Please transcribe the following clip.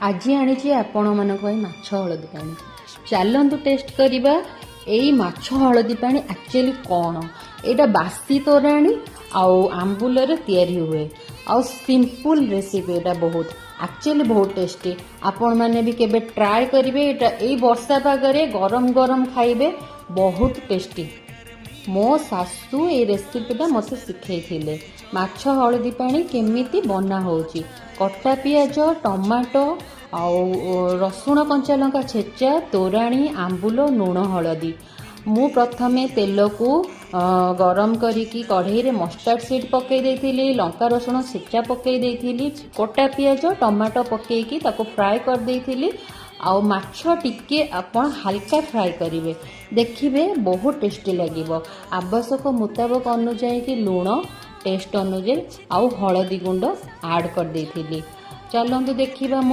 ଆଜି ଆଣିଛି ଆପଣମାନଙ୍କ ପାଇଁ ମାଛ ହଳଦୀ ପାଣି। ଚାଲନ୍ତୁ ଟେଷ୍ଟ କରିବା ଏଇ ମାଛ ହଳଦୀ ପାଣି ଆକ୍ଚୁଆଲି କ'ଣ। ଏଇଟା ବାସି ତୋରାଣୀ ଆଉ ଆମ୍ବୁଲରେ ତିଆରି ହୁଏ, ଆଉ ସିମ୍ପଲ୍ ରେସିପି। ଏଇଟା ବହୁତ ଆକ୍ଚୁଆଲି ବହୁତ ଟେଷ୍ଟି। ଆପଣମାନେ ବି କେବେ ଟ୍ରାଏ କରିବେ। ଏଇଟା ଏଇ ବର୍ଷା ପାଗରେ ଗରମ ଗରମ ଖାଇବେ, ବହୁତ ଟେଷ୍ଟି। ମୋ ଶାଶୁ ଏଇ ରେସିପିଟା ମୋତେ ଶିଖେଇଥିଲେ, ମାଛ ହଳଦୀ ପାଣି କେମିତି ବନା ହେଉଛି। କଟା ପିଆଜ, ଟମାଟୋ ଆଉ ରସୁଣ କଞ୍ଚା ଲଙ୍କା ଛେଚା, ତୋରାଣୀ, ଆମ୍ବୁଲ, ଲୁଣ, ହଳଦୀ। ମୁଁ ପ୍ରଥମେ ତେଲକୁ ଗରମ କରିକି କଢ଼େଇରେ ମଷ୍ଟାର୍ଡ଼ ସିଡ୍ ପକାଇ ଦେଇଥିଲି, ଲଙ୍କା ରସୁଣ ଛେଚା ପକାଇ ଦେଇଥିଲି, କଟା ପିଆଜ ଟମାଟୋ ପକାଇକି ତାକୁ ଫ୍ରାଏ କରିଦେଇଥିଲି। ଆଉ ମାଛ ଟିକେ ଆପଣ ହାଲକା ଫ୍ରାଏ କରିବେ, ଦେଖିବେ ବହୁତ ଟେଷ୍ଟି ଲାଗିବ। ଆବଶ୍ୟକ ମୁତାବକ ଅନୁଯାୟୀ କି ଲୁଣ ଟେଷ୍ଟ ଅନୁଯାୟୀ ଆଉ ହଳଦୀ ଗୁଣ୍ଡ ଆଡ଼୍ କରିଦେଇଥିଲି। ଚାଲନ୍ତୁ ଦେଖିବା ମୁଁ